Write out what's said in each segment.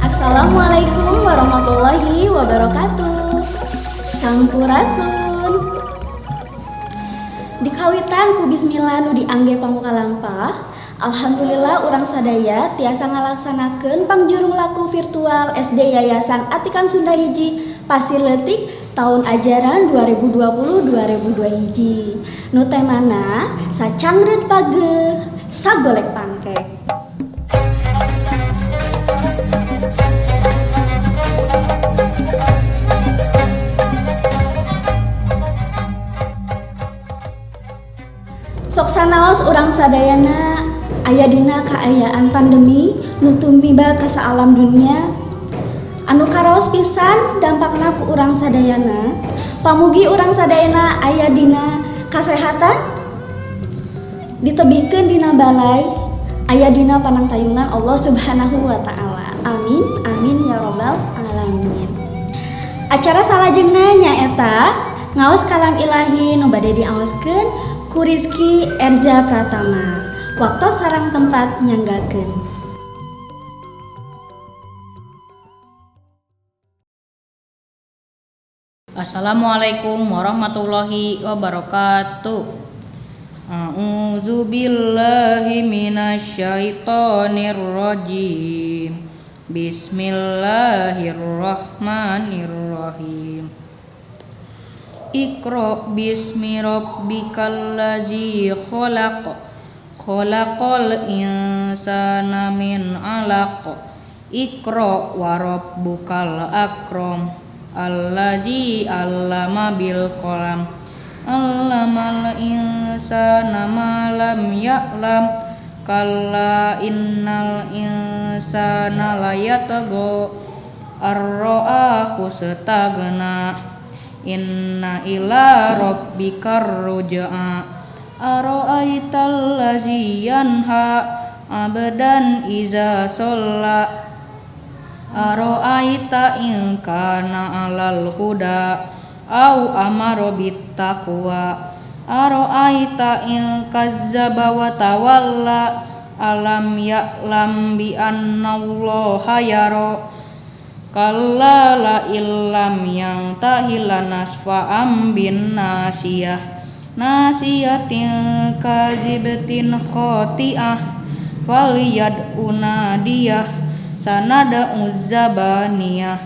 Assalamualaikum warahmatullahi wabarakatuh. Sampurasun. Dikawitan ku bismillah nu diangge pamuka lampah. Alhamdulillah, urang sadaya tiasa ngalaksanakeun pangjurung laku virtual SD Yayasan Atikan Sunda Hiji Pasir Leutik tahun ajaran 2020-2021 hiji. Nu temana sacangreut pageuh sagolek pangkek. Sok sanaos urang sadayana aya dina kaayaan pandemi nu tumiba ka saalam dunia anu karaos pisan dampakna ku urang sadayana. Pamugi urang sadayana aya dina kasehatan, ditebihkeun dina balai, aya dina panangtayungan Allah Subhanahu wa Ta'ala. Amin amin ya robbal alamin. Acara salajengna nyaeta ngaos kalam ilahi nu bade diaoskeun ku Rizky Erza Pratama. Waktu sareng tempat nyanggakeun. Assalamualaikum warahmatullahi wabarakatuh. A'udzu billahi minasyaitonir rajim. Bismillahirrahmanirrahim. Iqra bismi rabbikal ladzi khalaq. Khalaqal insana min 'alaq. Iqra wa rabbukal akram allazi 'allama bil qalam. 'Allamal insana ma lam ya'lam. Kalla innal insana layatgha ar-ra'ahu staghna. Inna ila rabbikar ruj'a. Ara'aital ladzi yanha 'abdan iza shalla. Ara'aita in kana 'alal huda au amara bittaqwa. Ara'aita in kazzaba wa tawalla. Alam ya'lam bi annallaha yara. Kalla la illam yantahi lanasfa'am bin nasiyah. Nasiyatin kazibatin khati'ah. Faliyad unadiyah sanada uzzabaniyah.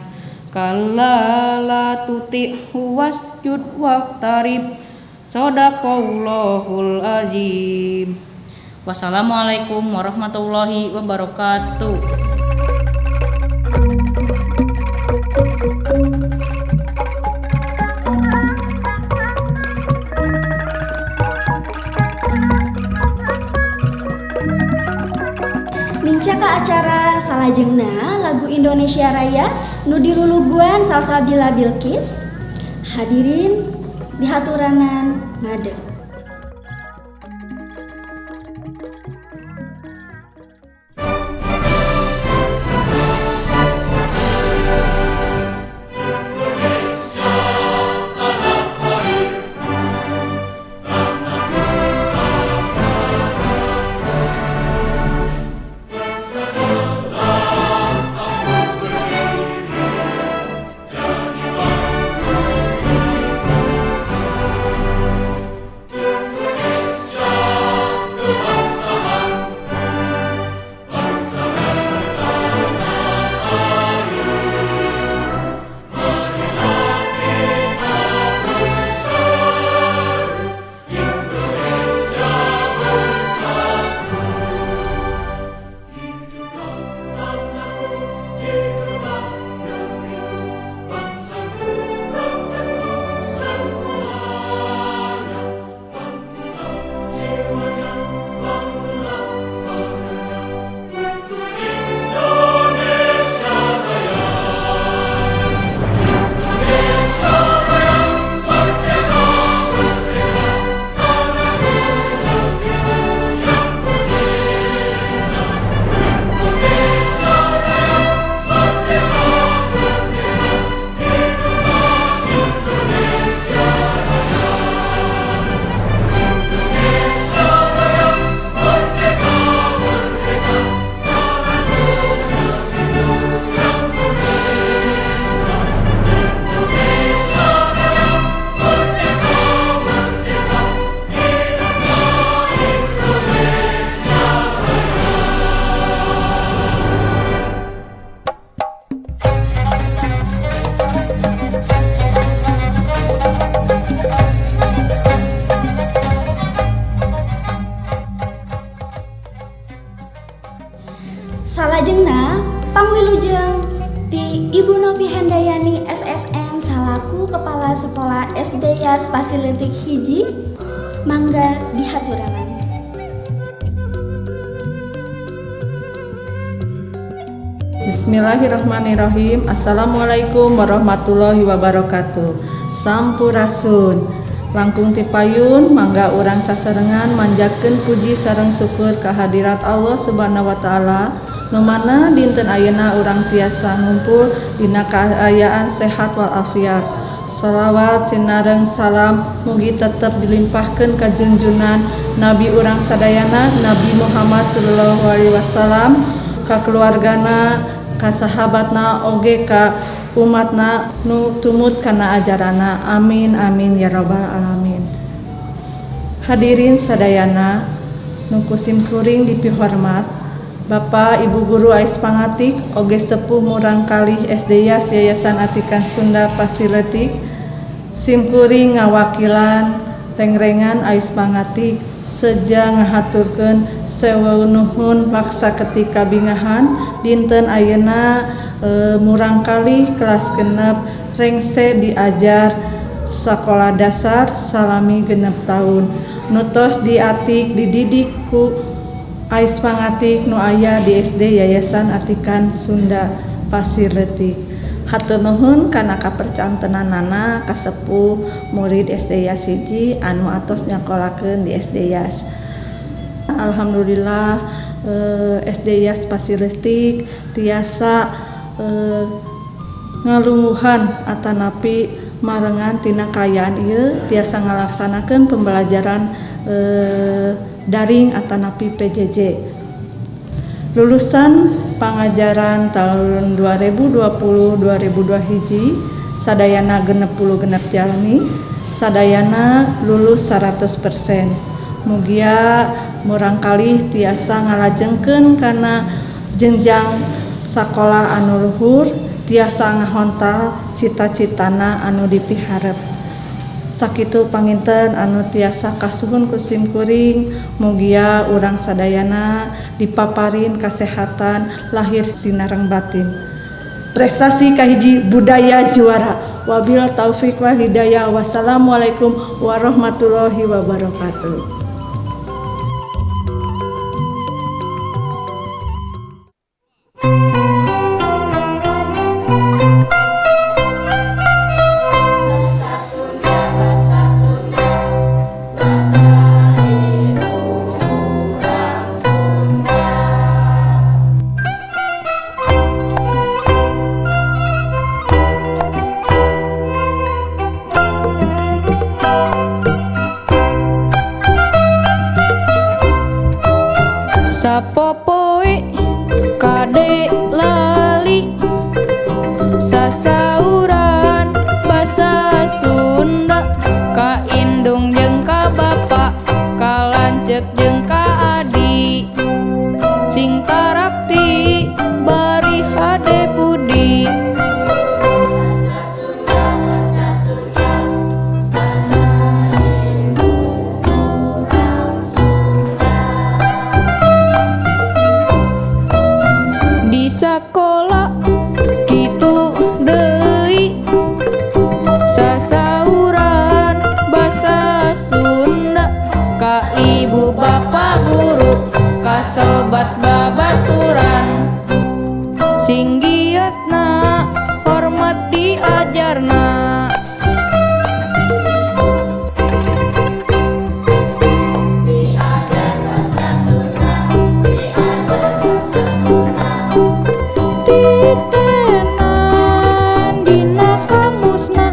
Kalla la tuti'hu wasjud waqtarib. Sadaqallahul azim. Wassalamualaikum warahmatullahi wabarakatuh. Nincak ka acara salajengna lagu Indonesia Raya nu diluluguan Salsabila Bilqis. Hadirin dihaturanan ngadeg. Wilujeng ti Ibu Novi Handayani SSN salaku Kepala Sekolah SD Yas Pasirleutik Hiji, mangga dihaturanan. Bismillahirrahmanirrahim. Assalamualaikum warahmatullahi wabarakatuh. Sampurasun. Langkung tipayun mangga urang sasarengan manjakeun puji sareng syukur kehadirat Allah Subhanahu wa taala, nu mana dinten ayeuna urang tiasa ngumpul dina kaayaan sehat walafiat. Sholawat sinareng salam mugi tetep dilimpahkeun ka junjunan Nabi urang sadayana, Nabi Muhammad sallallahu alaihi wasallam, ka keluargana, ka sahabatna, oge ka umatna nu tumut kana ajarana. Amin amin ya rabbal alamin. Hadirin sadayana nu ku simkuring dipihormat, Bapak Ibu Guru Ais Pangatik oge sepuh murang kalih SD Yas Yayasan Atikan Sunda Pasirleutik, simkuring ngawakilan rengrengan Ais Pangatik seja ngahaturkeun sewu nuhun laksa ketika bingahan dinten ayeuna murang kalih kelas 6 rengse diajar sekolah dasar salami 6 tahun nu tos diatik dididik ku Ais Pangatik nu aya di SD Yayasan Atikan Sunda Pasirleutik. Hatur nuhun kana kapercantenanana ka sepuh murid SD Yas 1 anu atos nyakolakeun di SD Yas. Alhamdulillah, SD Yas Pasirleutik tiasa ngalungguhan atanapi marengan tina kaayaan ieu, tiasa ngalaksanakeun pembelajaran daring atanapi PJJ. Lulusan pangajaran tahun 2020 2002 hiji sadayana 66 jalmi, sadayana lulus 100%. Mugia murangkalih tiasa ngalajengkeun kana jenjang sakola anu luhur, tiasa ngahontal cita-citana anu dipiharep. Sakitu panginten anu tiasa kasuhun ku simkuring. Mugia urang sadayana dipaparin kesehatan lahir sinareng batin. Prestasi kahiji, budaya juara. Wabil taufik wal hidayah, wassalamualaikum warahmatullahi wabarakatuh. Bahasa Sunda, bahasa ibu urang Sunda. Sapopoe kade lali sasauran basa Sunda, ka indung jeung ka bapa, ka lanceuk jeung ka adi, sing tarapti bari hade budi. Bahasa Sunda, bahasa Sunda, bahasa ibu urang Sunda. Di sakola kitu deui sasauran basa Sunda, ka ibu bapa guru, ka sobat babaturan, sing giatna hormat diajarna. Diajar bahasa Sunda, diajar bahasa Sunda. Titenan dina kamusna.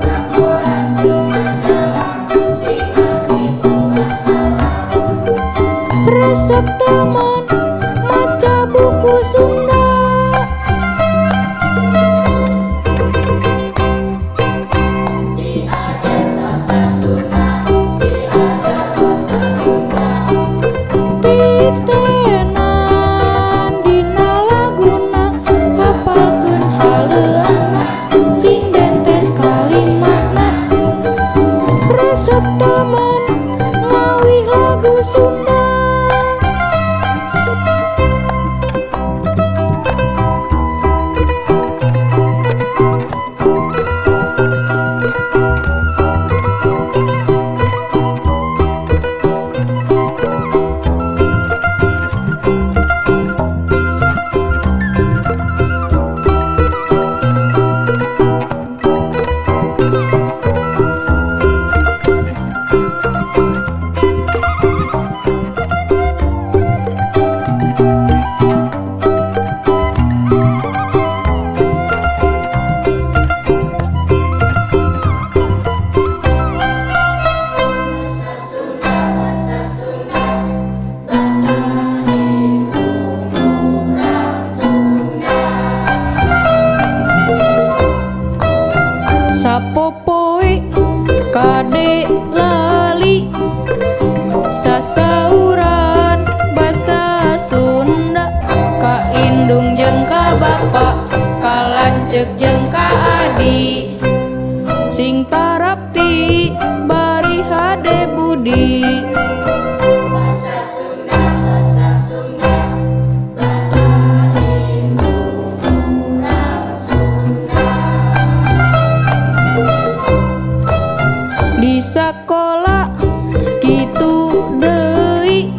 Laporan jeung majalah, sing arti ulah salah. Resep teman maca buku Sunda. Diajar bahasa Sunda, diajar bahasa Sunda. Titenan dina laguna, hafalkeun haleuahna, sing bentes kalimatna. Resep teman ngawih lagu Sunda. Lanceuk jeung ka adi sing tarapti bari hade budi. Basa Sunda, basa Sunda, basa ibu urang Sunda. Di sakola kitu deui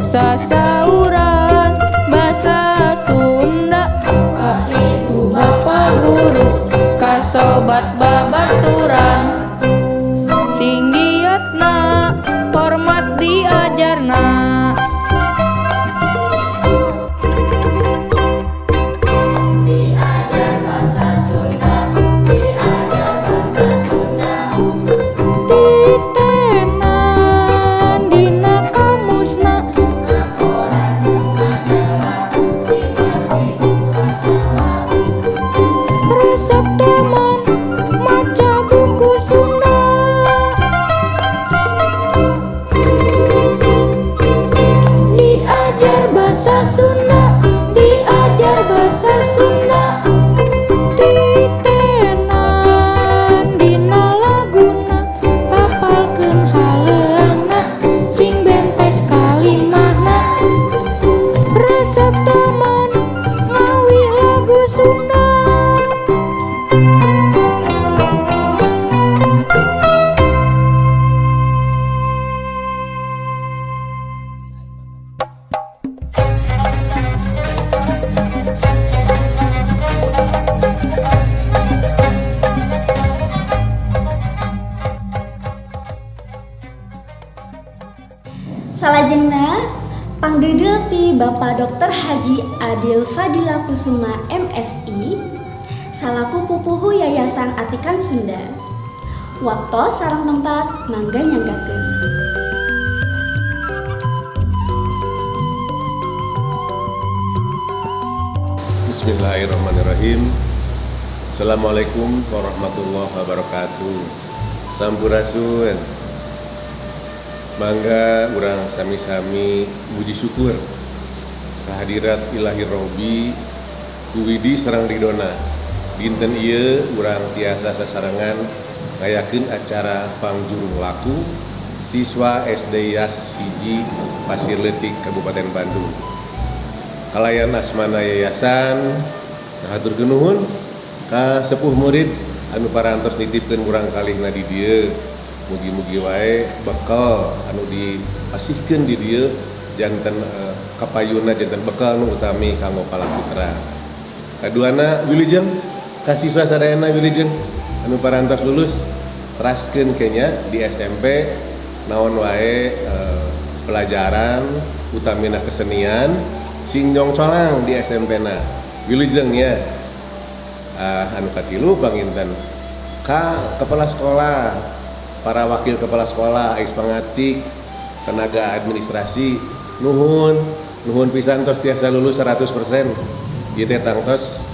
sasauran basa Sunda ka ibu bapa guru ka sobat babaturan sing giatna hormat diajarna. Diajar basa Sunda, diajar basa Sunda. Titenan dina kamusna Laporan jeung majalah, sing ngerti ulah salah. Resep teman maca buku Sunda. Diajar basa Sunda, diajar basa Sunda. Titenan dina laguna hafalkeun haleuangna sing bentes kalimahna. Resep teman ngawi lagu Sunda. Salajengna pangdeudeuh ti Bapak Dr. Haji Adil Fadila Kusuma MSI salaku pupuhu Yayasan Atikan Sunda. Waktos sareng tempat mangga nyanggakeun. Bismillahirrahmanirrahim. Assalamualaikum warahmatullahi wabarakatuh. Sampurasun. Mangga urang sami-sami muji syukur kehadirat Ilahi Robi kuwidi sareng ridona. Dinten ieu urang tiasa sasarengan ngayakeun acara pangjurung laku siswa SD Yas hiji Pasir Leutik Kabupaten Bandung. Kalayan asmana yayasan ngahaturkeun nuhun ka sepuh murid anu parantos nitipkeun urang kalihna di dieu. Mugi-mugi wae bekal anu dipasihkeun di dieu janten kapayuna janten bekal nu utami kanggo palaputra. Kaduana wilujeng ka siswa sadayana wilujeng anu parantos lulus teraskeun kenya di SMP naon wae pelajaran utamina kesenian sing nyongcolang di SMP na. Wilujeng nya. Anu katilu panginten ka kepala sekolah, para wakil kepala sekolah, ais pangatik, tenaga administrasi, nuhun, nuhun pisan tos tiasa lulus 100%. Ieu teh tangtos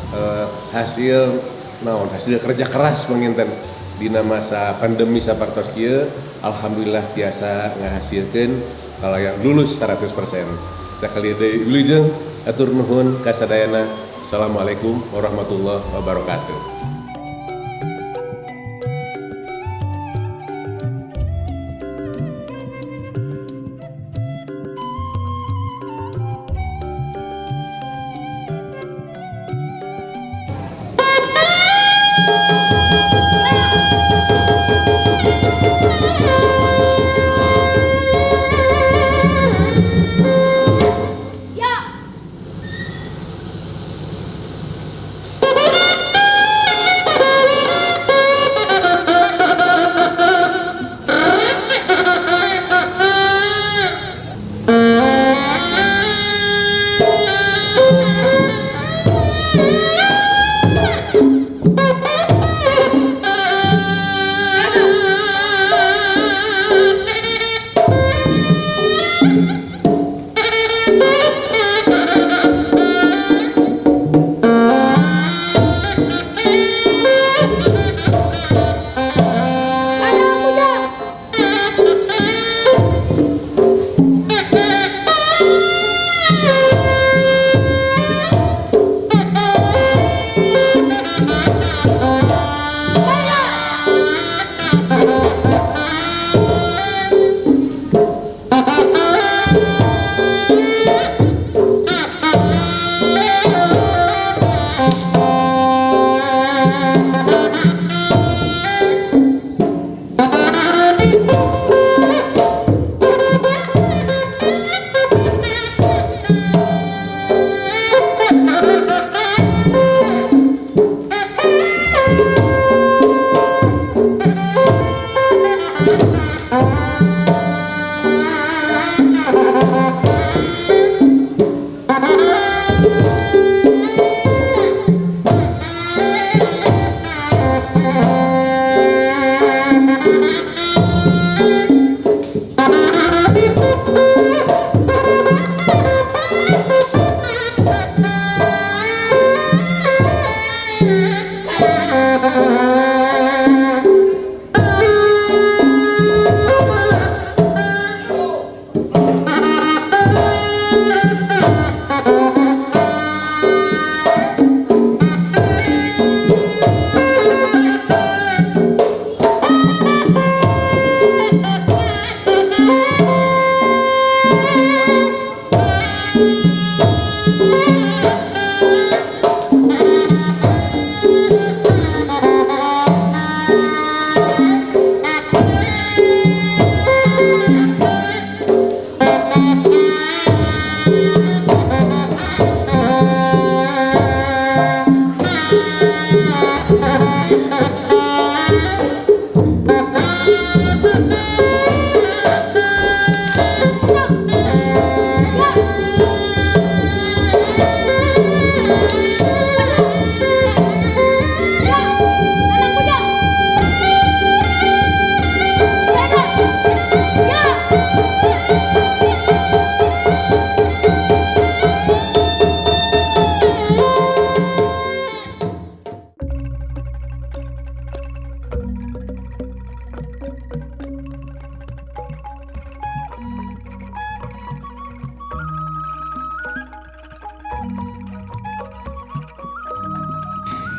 hasil naon, hasil kerja keras panginten dina masa pandemi sapertos kieu, alhamdulillah tiasa ngahasilkeun kalayan lulus 100%. Sakali deui wilujeng atur nuhun ka sadayana. Assalamualaikum warahmatullahi wabarakatuh.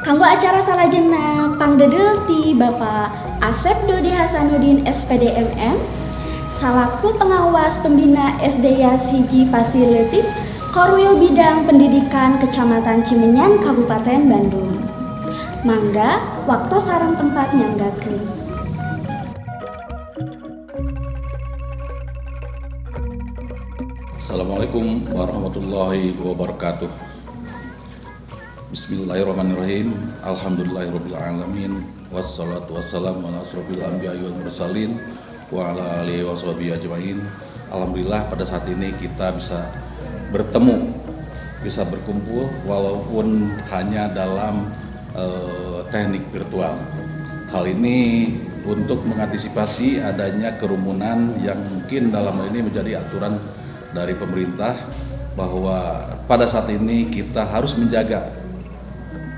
Kanggo acara salajengna pangdedeul ti Bapak Asep Dodi Hasanuddin SPDMM salaku pengawas pembina SD Yas Hiji Pasir Leutik Korwil Bidang Pendidikan Kecamatan Cimenyan Kabupaten Bandung. Mangga waktu sareng tempat nyanggakeun. Assalamualaikum warahmatullahi wabarakatuh. Bismillahirrahmanirrahim. Alhamdulillahirabbil alamin. Wassalatu wassalamu ala asrofil anbiya'i wal mursalin wa ala alihi washabihi ajmain. Alhamdulillah pada saat ini kita bisa bertemu, bisa berkumpul walaupun hanya dalam teknik virtual. Hal ini untuk mengantisipasi adanya kerumunan yang mungkin dalam hal ini menjadi aturan dari pemerintah bahwa pada saat ini kita harus menjaga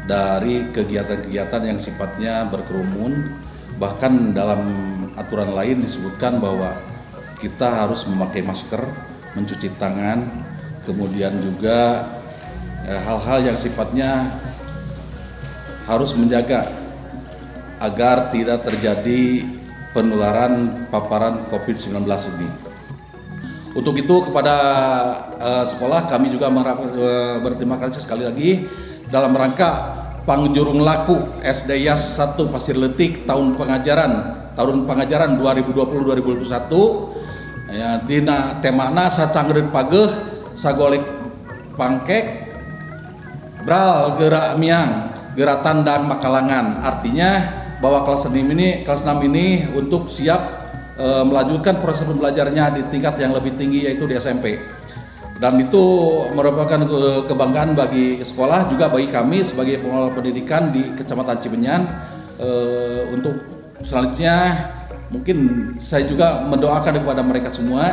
dari kegiatan-kegiatan yang sifatnya berkerumun. Bahkan dalam aturan lain disebutkan bahwa kita harus memakai masker, mencuci tangan, kemudian juga hal-hal yang sifatnya harus menjaga agar tidak terjadi penularan paparan COVID-19 ini. Untuk itu kepada sekolah kami juga berterima kasih sekali lagi dalam rangka Pangjurung Laku SD Yas 1 Pasir Leutik tahun pengajaran 2020-2021 ya, dina temana sacangreut pageuh sagolek pangkek bral gerak miang gerak tandang makalangan. Artinya bahwa kelas 6 ini untuk siap melanjutkan proses pembelajarannya di tingkat yang lebih tinggi, yaitu di SMP. Dan itu merupakan kebanggaan bagi sekolah, juga bagi kami sebagai pengelola pendidikan di Kecamatan Cimenyan. Untuk selanjutnya mungkin saya juga mendoakan kepada mereka semua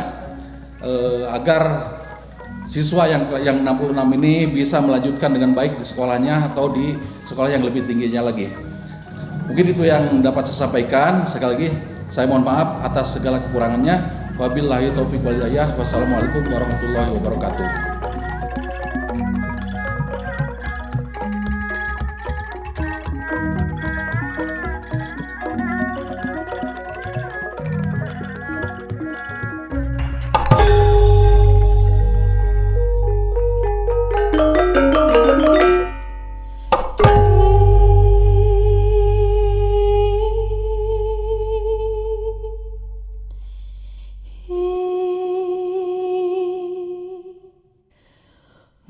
agar siswa yang 66 ini bisa melanjutkan dengan baik di sekolahnya atau di sekolah yang lebih tingginya lagi. Mungkin itu yang dapat saya sampaikan. Sekali lagi saya mohon maaf atas segala kekurangannya. Wabillahi taufiq wal hidayah. Wassalamualaikum warahmatullahi wabarakatuh.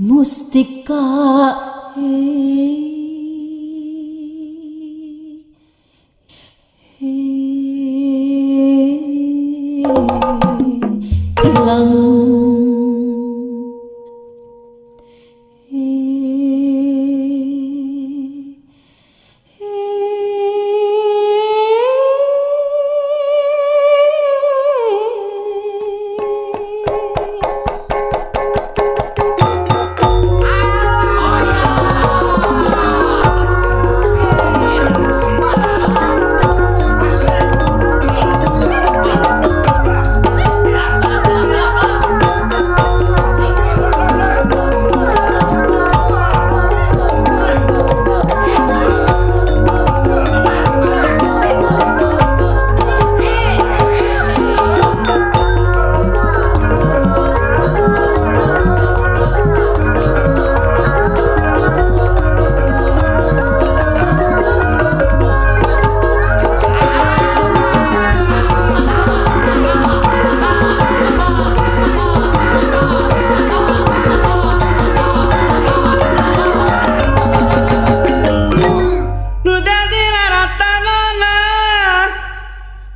Mustika ilang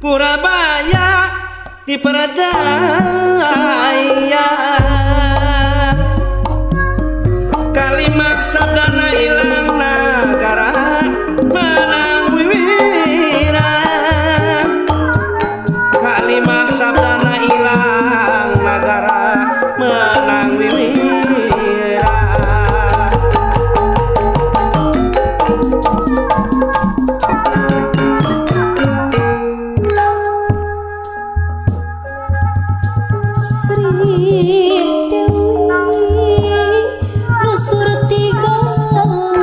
Purabaya diperdaya kalimat sabdana ilang nagara menang wiwira kalimat sabdana ilang nagara menang wiwira. Sri Dewi Nusurti Gali.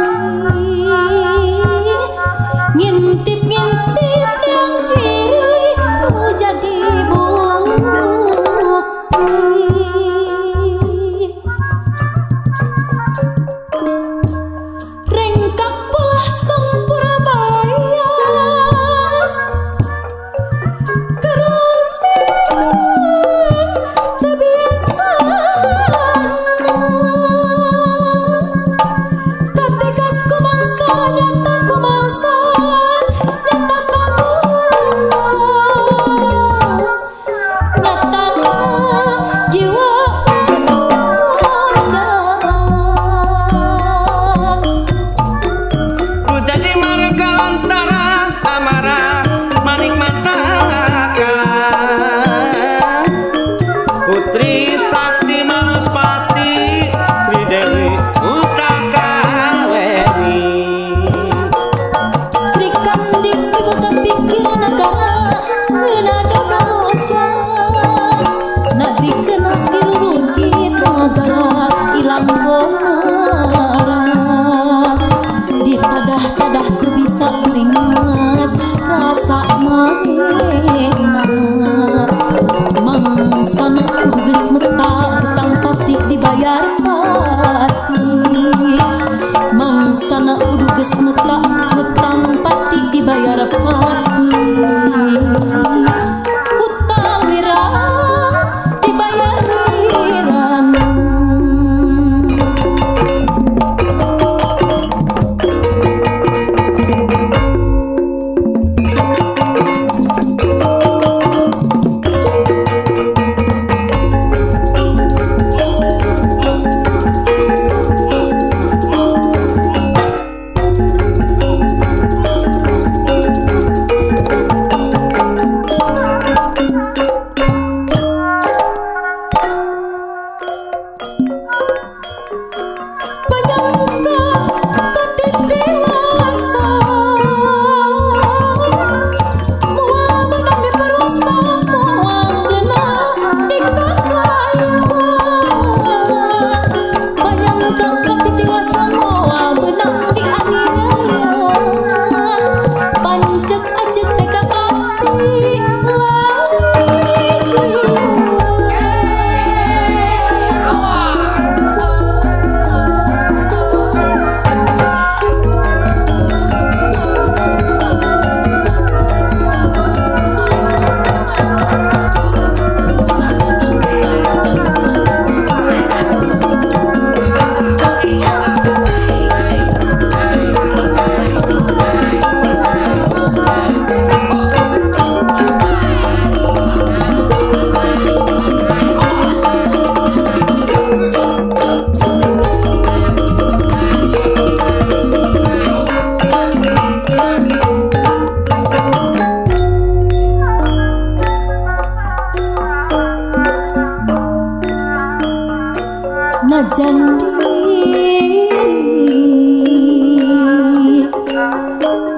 Najan diri,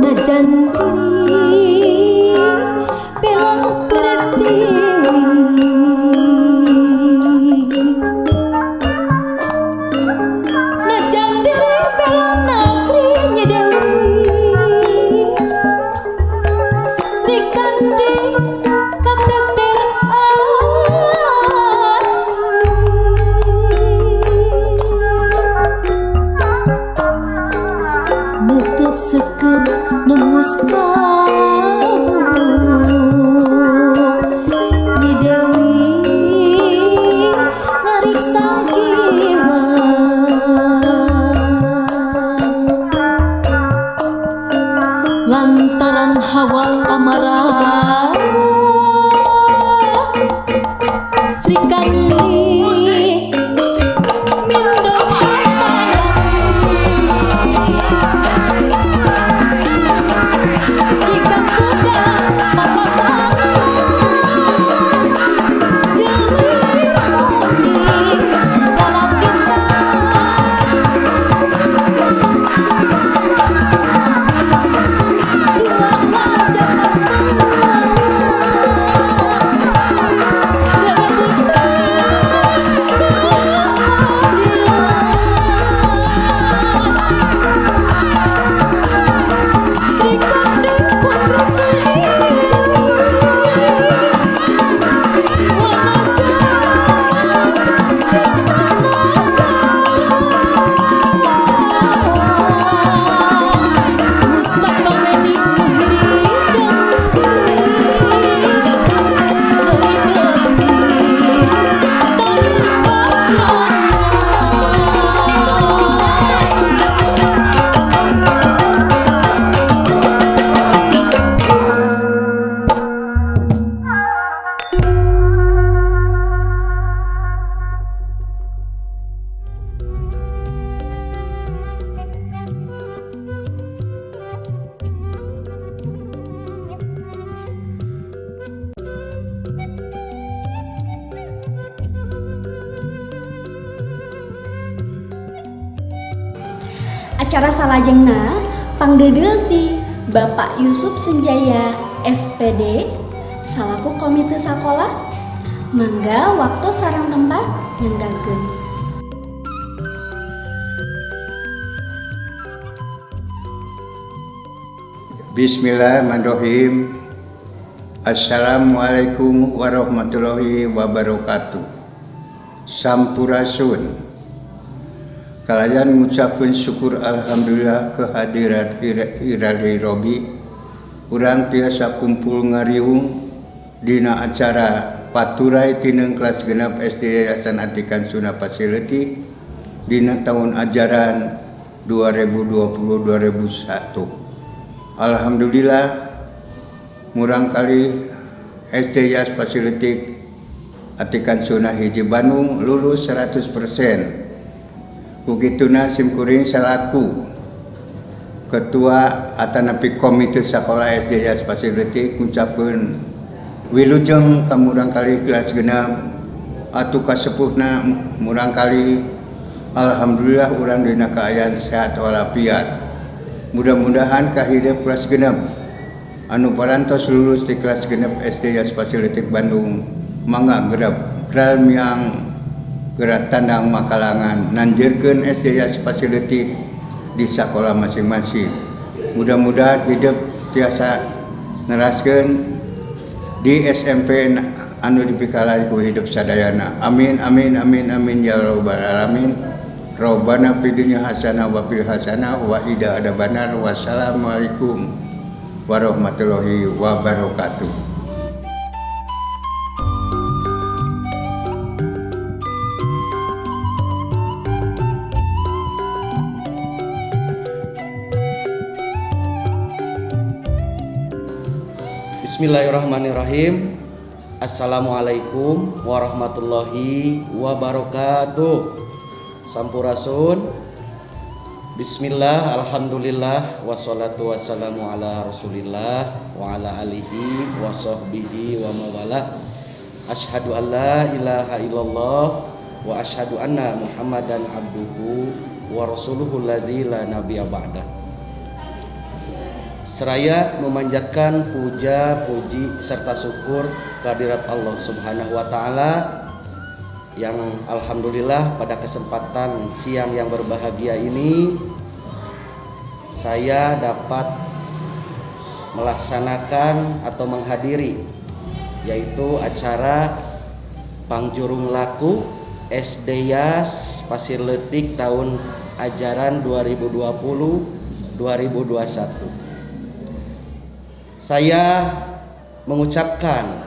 najan diri bela pertiwi. Najan diri bela negeri Nyi Dewi, Sri Kandi kateter aji. Netep sekep nembus kalbu Nyi Dewi ngariksa jiwa. Lantaran hawa amarah Sri Kandi mindo tanah. Jika kuda papasangan jelir murni kalakitan. Dua wajah rebutan keadilan. Sri Kandi putra Kediri, Wanaja cinta negara. Mustaka wening nu hirideng leuwih tanpa krana. Acara salajengna pangdeudeul ti Bapak Yusuf Senjaya SPD salaku komite sakola. Mangga waktu sareng tempat nyanggakeun. Bismillahirrahmanirrahim. Assalamualaikum warahmatullahi wabarakatuh. Sampurasun. Kalayan ngucapkeun syukur alhamdulillah kehadirat Ilahi Robi. Urang tiasa kumpul ngariung dina acara Paturai Tineng kelas genap SD Yayasan Atikan Sunda Pasirleutik dina tahun ajaran 2020-2001. Alhamdulillah murang kali SD Yas Pasirleutik Atikan Sunda Hiji Bandung lulus 100%. Kukituna simkuring salaku Ketua atanapi Komite Sekolah SD Yas Pasirleutik ngucapkeun wilujeng ka murang kali kelas genap atuh kasepuhna murang kali. Alhamdulillah urang dina kaayaan sehat walafiat. Mudah-mudahan kahidep kelas genep anu parantos lulus di kelas genep SD Yas Pasirleutik Bandung mangga gerep kral miang gerak tandang makalangan nanjirkeun SD Yas Pasirleutik di sekolah masing-masing. Mudah-mudahan hidup tiasa neraskeun di SMP anu dipikalai ku hidup sadayana. Amin amin amin amin ya rabbal alamin. Rabbana fid dunya hasanah wa fil hasanah wa ida adzabannar. Wassalamualaikum warahmatullahi wabarakatuh. Bismillahirrahmanirrahim. Assalamualaikum warahmatullahi wabarakatuh. Sampurasun. Bismillah, alhamdulillah, wassalatu wassalamu ala rasulillah wa ala alihi wa sahbihi wa mawalah. Asyhadu an la ilaha illallah wa asyhadu anna Muhammadan abduhu wa rasuluhu alladzi la nabiyya ba'dah. Seraya memanjatkan puja, puji serta syukur kehadirat Allah Subhanahu wa taala yang alhamdulillah pada kesempatan siang yang berbahagia ini saya dapat melaksanakan atau menghadiri, yaitu acara Pangjurung Laku SD Yas Pasir Leutik tahun ajaran 2020-2021. Saya mengucapkan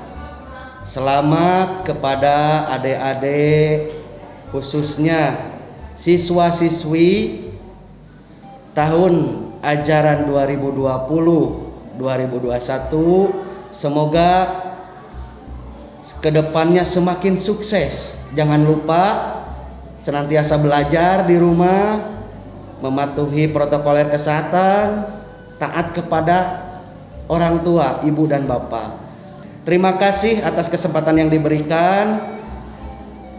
selamat kepada adik-adik, khususnya siswa-siswi tahun ajaran 2020-2021. Semoga kedepannya semakin sukses. Jangan lupa senantiasa belajar di rumah, mematuhi protokoler kesehatan, taat kepada orang tua, ibu dan bapak. Terima kasih atas kesempatan yang diberikan.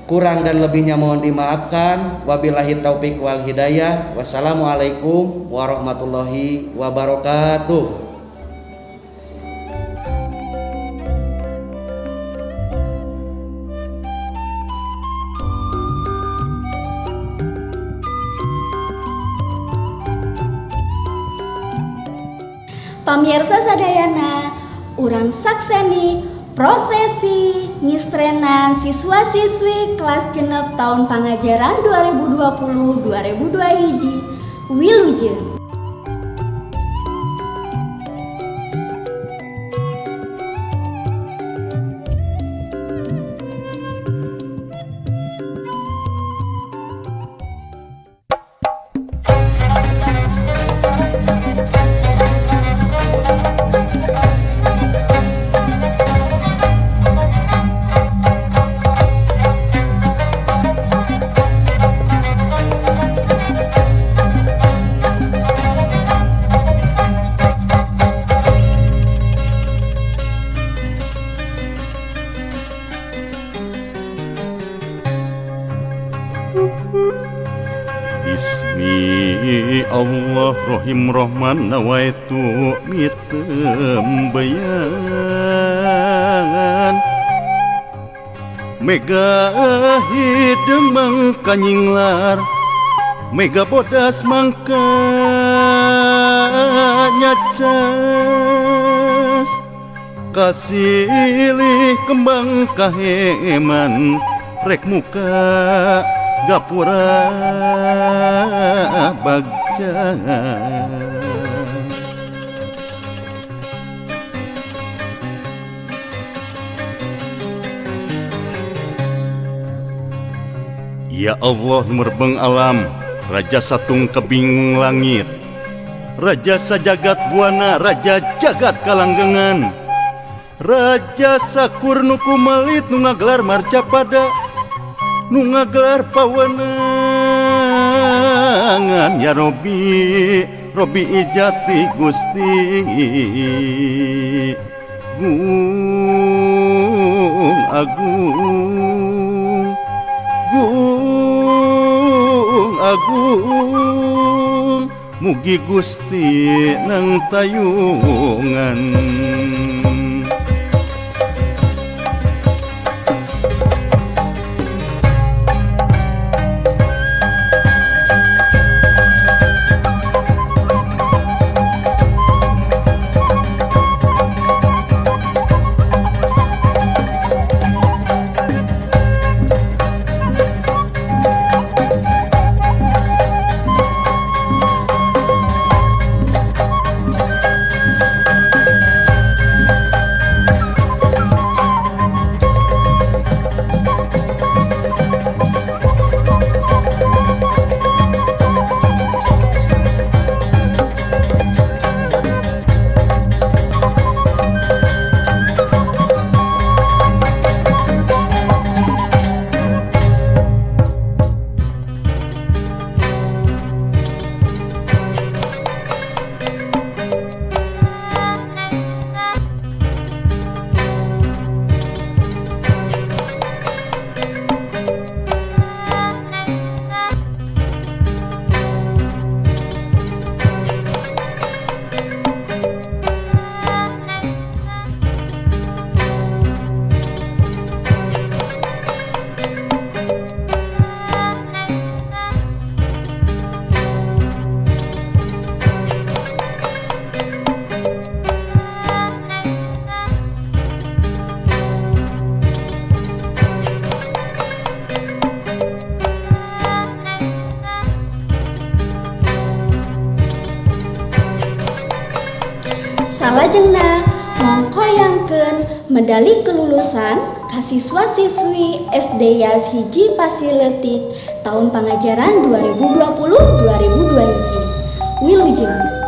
Kurang dan lebihnya mohon dimaafkan. Wabillahi taufik wal hidayah. Wassalamualaikum warahmatullahi wabarakatuh. Pamirsa sadayana, urang sakseni prosesi ngistrenan siswa-siswi kelas 6 tahun pangajaran 2020-2021 hiji. Wilujeng. Bismi Allah Rohim Rohman nawaitu mitembeyan mega hideung mangka nyinglar mega bodas mangka nyacas kasilih kembang kaheman rek muka gapura bagja. Ya Allah merbeng alam, Raja satung kebing langit, Raja sajagat buana, Raja jagat kalanggengan, Raja sakur nu kumelit nu ngagelar marcapada, nu ngagelar pawenangan. Ya Robi, Robi ijati Gusti Gung Agung, Gung Agung, mugi Gusti nang tayungan. Salajengna mongkoyangkeun medali kelulusan ka siswa-siswi SD Yas 1 Pasirleutik tahun pangajaran 2020-2021. Wilujeng.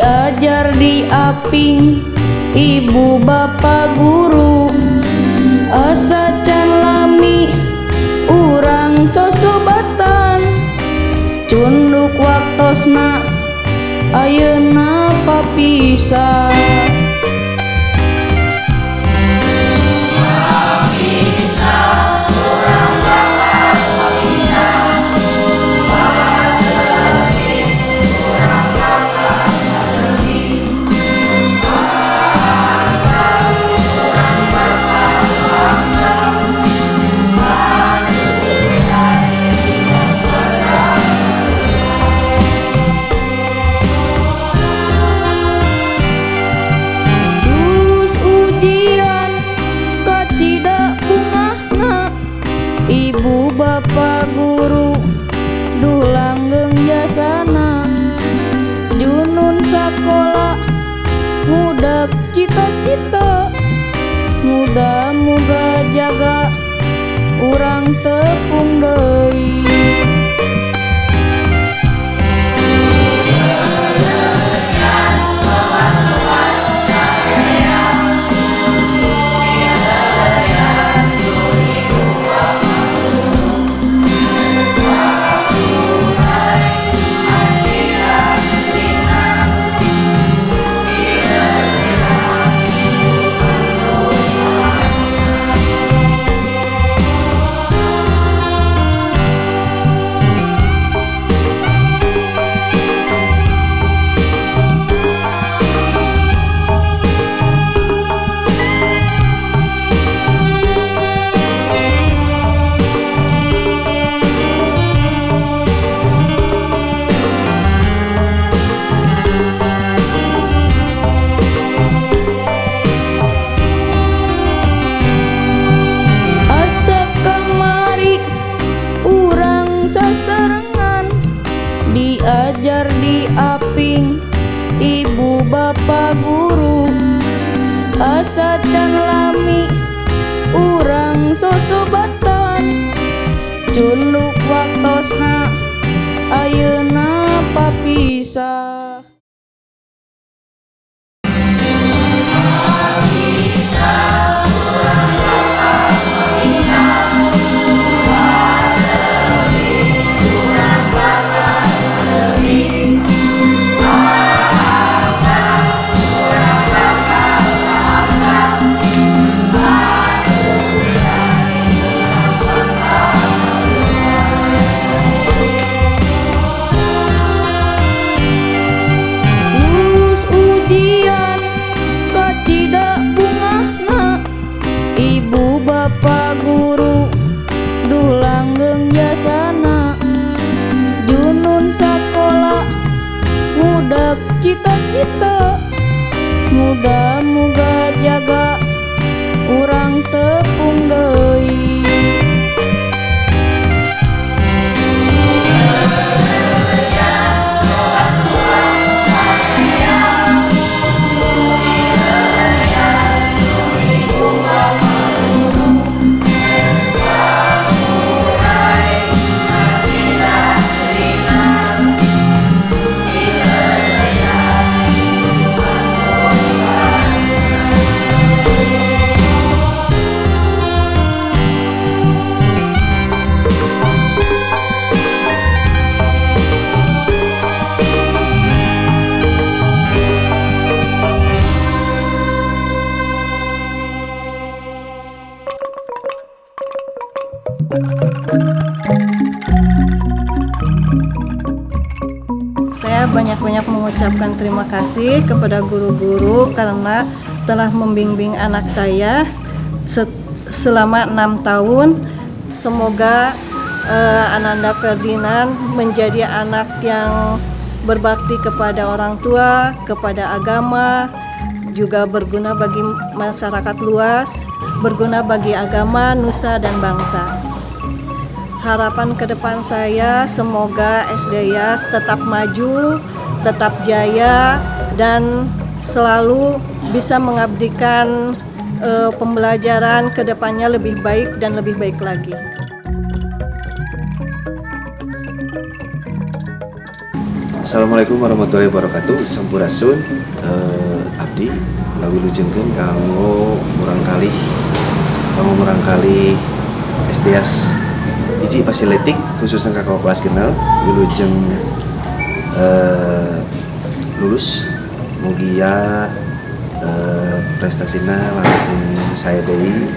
Diajar diaping ibu bapa guru, asa can lami urang sosobatan, cunduk waktosna ayeuna papisah. Ibu bapa guru duh langgeng jasana, junun sakola ngudak cita-cita, muga-muga jaga urang tepung deui. Sasarengan diajar diaping ibu bapa guru, asa can lami urang sosobatan, cunduk waktosna ayeuna papisah. Ibu bapa guru duh langgeng jasana, junun sakola ngudak cita-cita, muga-muga jaga urang tepung deui. Saya banyak-banyak mengucapkan terima kasih kepada guru-guru karena telah membimbing anak saya selama 6 tahun. Semoga Ananda Ferdinand menjadi anak yang berbakti kepada orang tua, kepada agama, juga berguna bagi masyarakat luas, berguna bagi agama, nusa, dan bangsa. Harapan ke depan saya semoga SD YAS tetap maju, tetap jaya, dan selalu bisa mengabdikan pembelajaran ke depannya lebih baik dan lebih baik lagi. 1 Assalamualaikum warahmatullahi wabarakatuh. Sampurasun. Abdi ngawilujengkeun kanggo murangkalih SD Yas 1 Pasir Leutik, khususnya ka kelas 6, wilujeng lulus. Mugia prestasina langkung sae deui,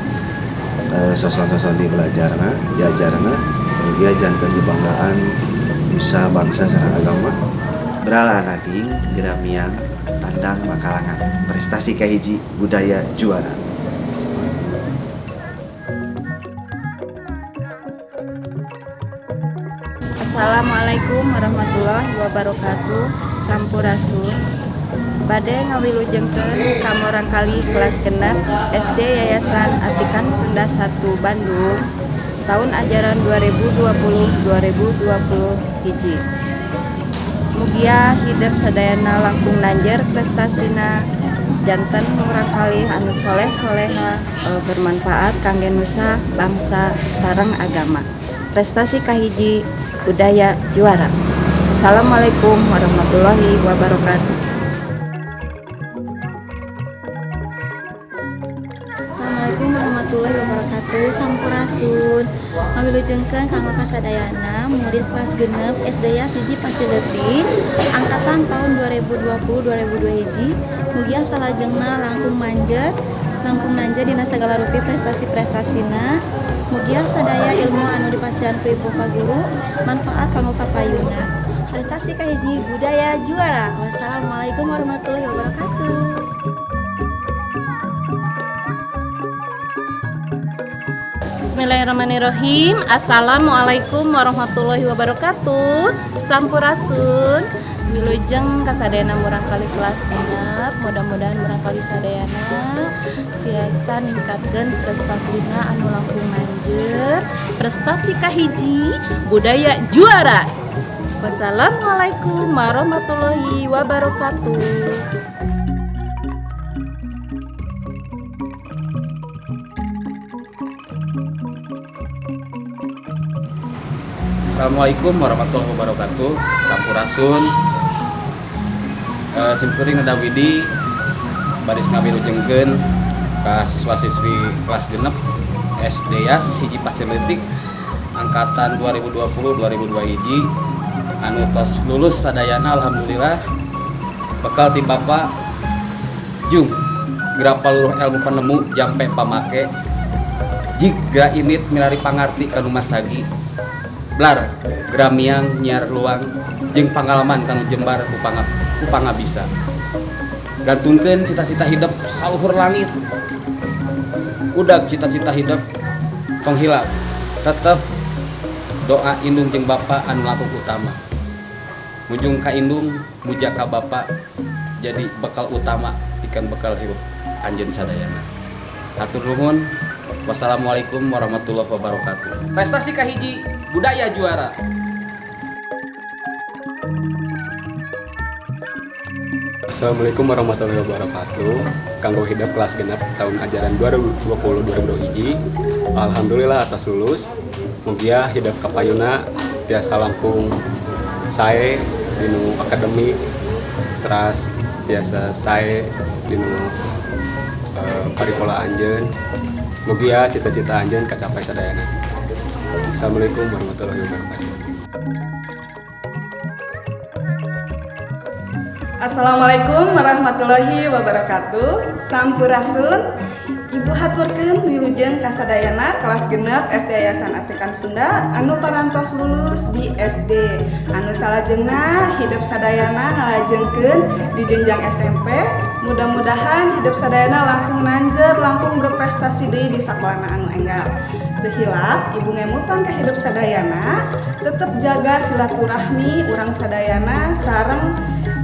soson-soson di belajarna, diajarna. Mugia janten kebanggaan nusa bangsa sareng agama. Beralah naging geramiang tandang makalangan, prestasi kahiji, budaya juara. Assalamualaikum warahmatullahi wabarakatuh. Sampurasun. Bade ngawilujengkeun ka murangkalih kelas 6 SD Yayasan Atikan Sunda 1 Bandung tahun ajaran 2020-2020 hiji. Mugia hidep sadayana langkung nanjer prestasina, janten murangkalih anu soleh soleha, bermanfaat kangge nusa bangsa sareng agama. Prestasi kahiji, budaya juara. Assalamualaikum warahmatullahi wabarakatuh. Assalamualaikum warahmatullahi wabarakatuh. Sampurasun. Ngawilujengkeun kanggo kasadayana murid kelas 6 SD Yas 1 Pasir Leutik angkatan tahun 2020-2021 hiji. Mugia salajengna langkung manjer, langkung nanjer dina sagala rupi prestasi-prestasina. Mugia sadaya ilmu anu dipasihan ku ibu guru manfaat kanggo kapayuna. Prestasi kahiji, budaya juara. Wassalamualaikum warahmatullahi wabarakatuh. Bismillahirrahmanirrahim. Assalamualaikum warahmatullahi wabarakatuh. Sampurasun. Wilujeng kasadayana murangkalih kelas 6. Mudah-mudahan murangkalih sadayana tiasa ningkatkeun prestasina anu langkung nanjer. Prestasi kahiji, budaya juara. Wassalamualaikum warahmatullahi wabarakatuh. Assalamualaikum warahmatullahi wabarakatuh. Sampurasun. Simkuring Neda Widi baris ngawilujengkeun ka siswa-siswi kelas 6 SD Yas 1 Pasir Leutik angkatan 2020-2021 hiji anu tos lulus sadayana, alhamdulillah. Bekal ti Bapak jung grapaluruh ilmu penemu jampe pamake jig gra init milari pangarti kanu masagi blar gramiang nyiar luang jeung pangalaman kanu jembar ku pangabisa. Gantungkeun cita-cita hidup saluhur langit, udag cita-cita hidup tong hilap, tetep doa indung jeung bapa anu langkung utama. Mujung ka indung, muja ka bapa, jadi bekal utama pikeun bekal hirup anjeun sadayana. Hatur nuhun. Wassalamualaikum warahmatullahi wabarakatuh. Prestasi kahiji, budaya juara. Assalamualaikum warahmatullahi wabarakatuh. Kanggo hidep kelas 6 tahun ajaran 2020-2021 hiji. Alhamdulillah atas lulus. Mugia hidep kapayuna tiasa langkung sae dinu akademik, teras tiasa sae dinu parikola anjeun. Mugia cita-cita anjeun kacapai sadayana. Assalamualaikum warahmatullahi wabarakatuh. Assalamualaikum warahmatullahi wabarakatuh. Sampurasun. Ibu haturkeun wilujeng kasadayana kelas 6 SD Yayasan Atikan Sunda anu parantos lulus di SD. Anu salajengna hidup sadayana ngalajengkeun di jenjang SMP. Mudah-mudahan hidup sadayana langkung nanjer, langkung berprestasi deui di sakolana anu enggal. Teu hilap ibu ngemutan ka hidup sadayana, tetep jaga silaturahmi urang sadayana sareng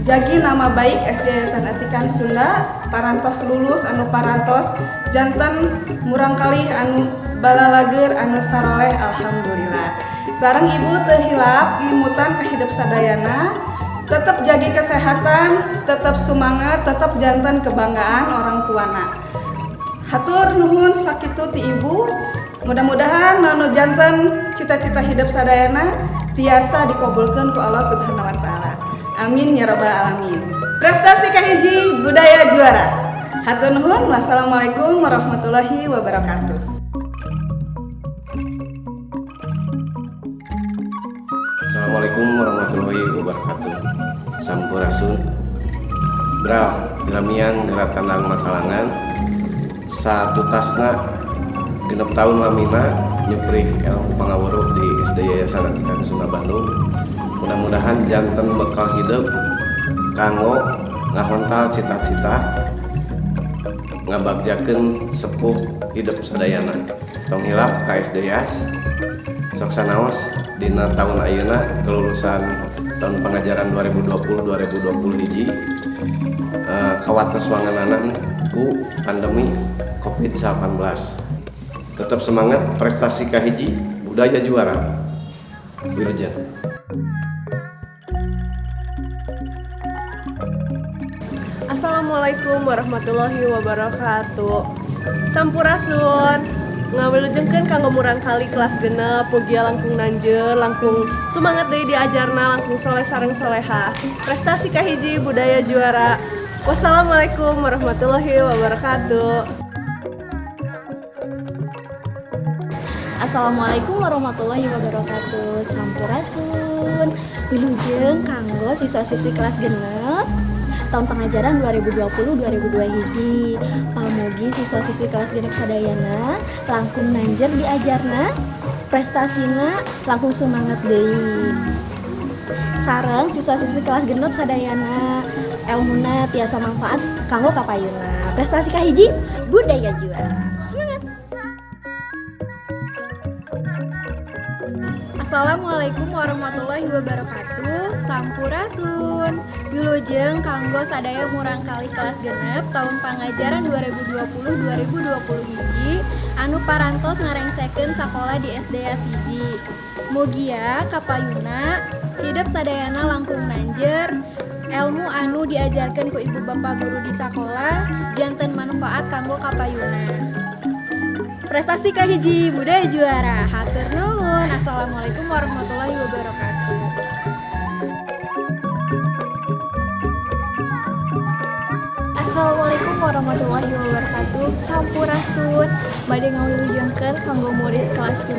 jagi nama baik SD Yayasan Atikan Sunda. Parantos lulus anu parantos janten murangkalih anu balalageur anu saroleh, alhamdulillah. Sareng ibu teu hilap ngemutan ka hidup sadayana, tetap jagi kesehatan, tetap semangat, tetap janten kebanggaan orang tuana. Hatur nuhun sakitu ti ibu. Mudah-mudahan anu janten cita-cita hidup sadayana tiasa dikabulkeun ku Allah Subhanahu wa taala. Amin ya robbal alamin. Prestasi kahiji, budaya juara. Hatur nuhun, wassalamualaikum warahmatullahi wabarakatuh. Assalamualaikum warahmatullahi wabarakatuh. Sampurasun. Bral gramiang geura tandang makalangan satutasna 6 tahun lamina nyuprih ilmu pangaweruh di SD Yayasan Atikan Sunda Bandung. Mudah-mudahan janten bekal hidup kanggo ngahontal cita-cita, ngabagjakeun sepuh hidup sadayana. Tong hilap ka SD Yas, sok sanaos dina tahun ayeuna kelulusan tahun pengajaran 2020 2020 hiji kawates wangenanan ku pandemi COVID-19. Tetap semangat, prestasi kahiji, budaya juara. Wilujeng. Assalamualaikum warahmatullahi wabarakatuh. Sampurasun. Ngawilujengkeun kanggo murangkalih kelas 6, mugia langkung nanjeur, langkung semangat deui diajarna, langkung soleh sareng soleha. Prestasi kahiji, budaya juara. Wassalamualaikum warahmatullahi wabarakatuh. Assalamualaikum warahmatullahi wabarakatuh. Sampurasun. Wilujeng kanggo siswa-siswi kelas 6 tahun pengajaran 2020-2002 hiji. Pamugi siswa-siswi kelas 6 sadayana langkung nanjeur diajarna, prestasina langkung sumanget deui. Sareng siswa-siswi kelas 6 sadayana elmuna tiasa manfaat kanggo kapayuna. Prestasi kahiji, budaya juara. Semangat! Assalamualaikum warahmatullahi wabarakatuh. Sampurasun. Wilujeng kanggo sadaya murangkalih kelas 6 tahun pangajaran 2020-2020 hiji anu parantos ngarengsekeun sakola di SD Yas hiji. Mugia kapayuna hidup sadayana langkung nanjeur, elmu anu diajarkan ku ibu bapak guru di sakola janten manfaat kanggo kapayuna. Prestasi kahiji, budaya juara. Hatur nuhun. Assalamualaikum warahmatullahi wabarakatuh. Assalamualaikum warahmatullahi wabarakatuh. Sampurasun. Bade ngawilujengkeun kanggo murid kelas 6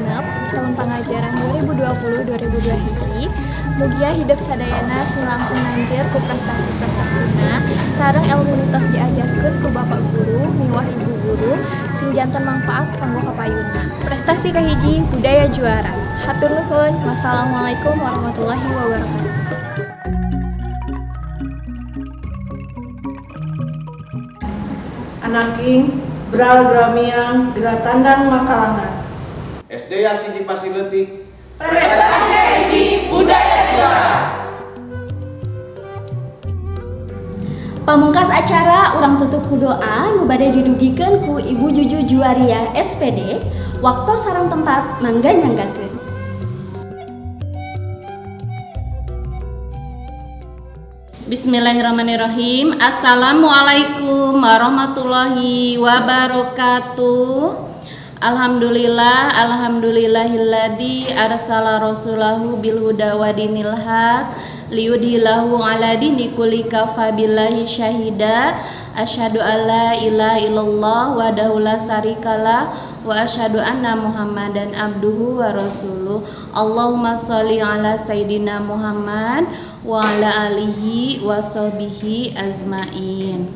tahun pangajaran 2020-2002 hiji. Mugia hidup sadayana sing langkung nanjeur ku prestasi-prestasina sareng ilmu nu tos diajarkeun ku bapak guru miwah ibu guru sing janten manfaat kanggo kapayuna. Prestasi kahiji, budaya juara. Hatur nuhun. Wassalamualaikum warahmatullahi wabarakatuh. Anaking, bral gramiang geura tandang makalangan. SD Yas hiji Pasirleutik. Prestasi hiji, budaya juara. Pamungkas acara, urang tutup ku doa nu bade didugikeun ku Ibu Juju Juwaria SPD. Waktu sareng tempat mangga nyanggakeun. Bismillahirrahmanirrahim. Assalamualaikum warahmatullahi wabarakatuh. Alhamdulillah, alhamdulillahilladzi arsala rasulahu bil huda wa dinil haq liyudhilahu ala dini kulli kafa billahi syahida. Asyhadu alla ilaha illallah wahdahu la syarikalah wa asyhadu anna Muhammadan abduhu wa rasuluh. Allahumma sholli ala sayidina Muhammad wa ala alihi wa sahbihi azmain.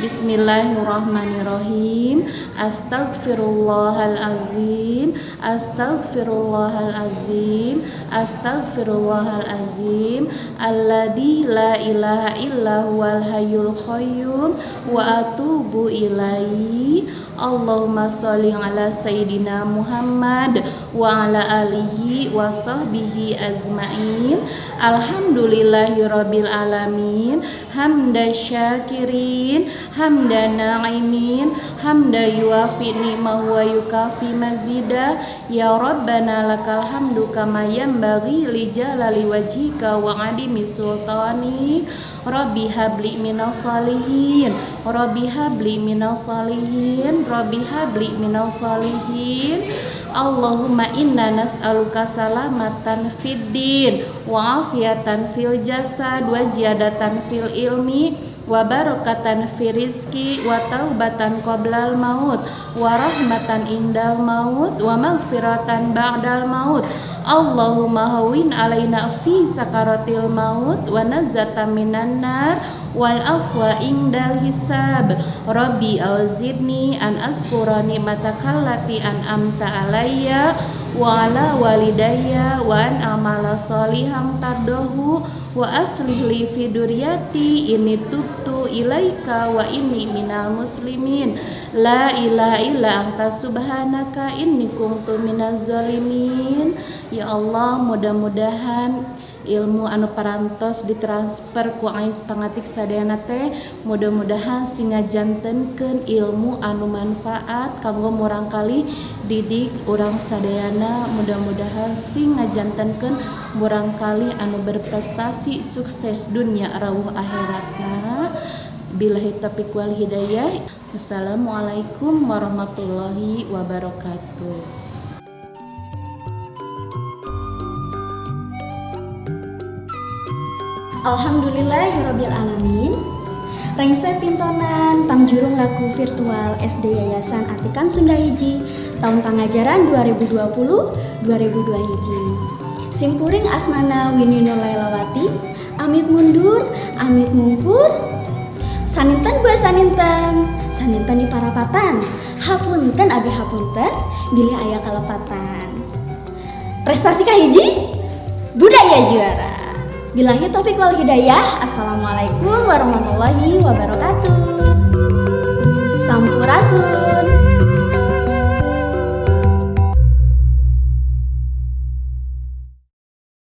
Bismillahirrahmanirrahim. Astaghfirullahalazim, astaghfirullahalazim, astaghfirullahalazim alladzi la ilaha illa huwal hayyul qayyum wa atubu ilaihi. Allahumma sholli ala sayidina Muhammad wa ala alihi wa sahbihi azmain. Alhamdulillahirabbil alamin. Hamda syakirin, hamda na'imin, hamda yuafi ni'mahu wa yukafi mazida. Ya Rabbana lakal hamdu kama yanbaghi li jalali wajhika wa adimi sultani. Rabbi habli minas sholihin. Rabbi habli minas sholihin. Rabbi habli minas sholihin. Allahumma inna nas'aluka salamatan fid din wa afiatan fil jasad wa ziyadatan fil ilmi wa barakatan fi rizki wa taubatan qoblal maut wa rahmatan indal maut wa maghfiratan ba'dal maut. Allahumma hawwin alaina fi sakaratil maut wa nazzatan minan nar wal afwa indal hisab. Rabbi auzidni an askura ni'mataka allati an'amta alayya wa ala walidayya wa an amala sholihan tardahu wa aslih li fi duriyati inni tubtu ilaika wa inni minal muslimin. La ilaha illa anta subhanaka inni kuntu minaz zalimin. Ya Allah, mudah-mudahan ilmu anu parantos ditransfer ku ais pangatik sadayana teh mudah-mudahan sing ngajantenkeun ilmu anu manfaat kanggo murangkali didik urang sadayana, mudah-mudahan sing ngajantenkeun murangkali anu berprestasi sukses dunia rawuh akhiratna. Billahi taufiq wal hidayah. Wassalamualaikum warahmatullahi wabarakatuh. Alhamdulillahirabbil alamin. Rengse pintonan pangjurung laku virtual SD Yayasan Atikan Sunda Hiji tahun pangajaran 2020 2002 hiji. Simkuring asmana Winnie Nurlailawati, amit mundur, amit mungkur. Saninten buah saninten, saninten di parapatan. Hapunten abi hapunten, bilih aya kalepatan. Prestasi kahiji, budaya juara. Billahi taufik wal hidayah. Assalamualaikum warahmatullahi wabarakatuh. Sampurasun.